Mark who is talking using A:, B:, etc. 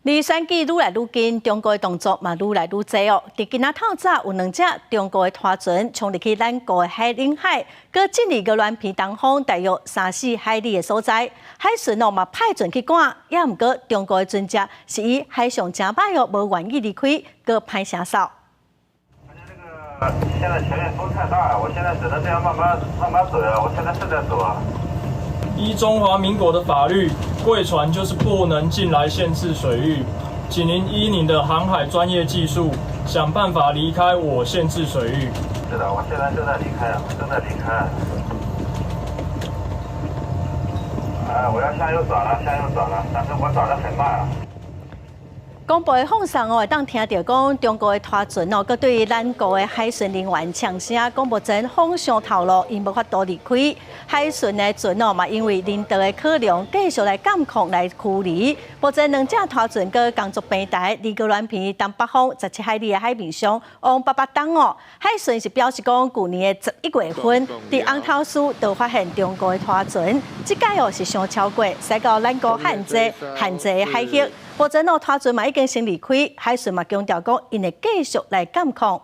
A: 離選舉愈來愈近，中國的動作嘛愈來愈濟哦。佇今仔透早有兩隻中國的拖船衝入去咱國的海領海，閣進入鵝鑾鼻東方大約三四海里的所在。海巡哦嘛派船去趕，也毋過中國的船隻是以海象誠歹哦，無願意離開，閣歹聲掃。
B: 現在前面風太大了，我現在只能這樣慢慢慢慢走呀。我現在正在走啊。
C: 依中華民國的法律，貴船就是不能進來限制水域，請您依您的航海專業技術，想辦法離開我限制水域。
B: 是的，我現在正在離開，正在離開。哎，我要向右轉了，向右轉了，但是我轉得很慢啊。
A: 廣播的放送哦，會當聽著講中國的拖船哦，閣對咱國的海巡人員嗆聲，講目前風傷頭路，𪜶無法度離開。海巡的船哦嘛，因為人道的考量，繼續來監控來驅離。目前兩隻拖船閣工作平台，離鵝鑾鼻東北方17海里的海面上，往北北東哦。海巡是表示講，舊年的11月份，佇紅頭嶼就發現中國的拖船，這擺哦是傷超過，駛到咱國限制的海域。目前哦，拖船嘛已經先離開，海巡嘛強調講，𪜶會繼續來監控。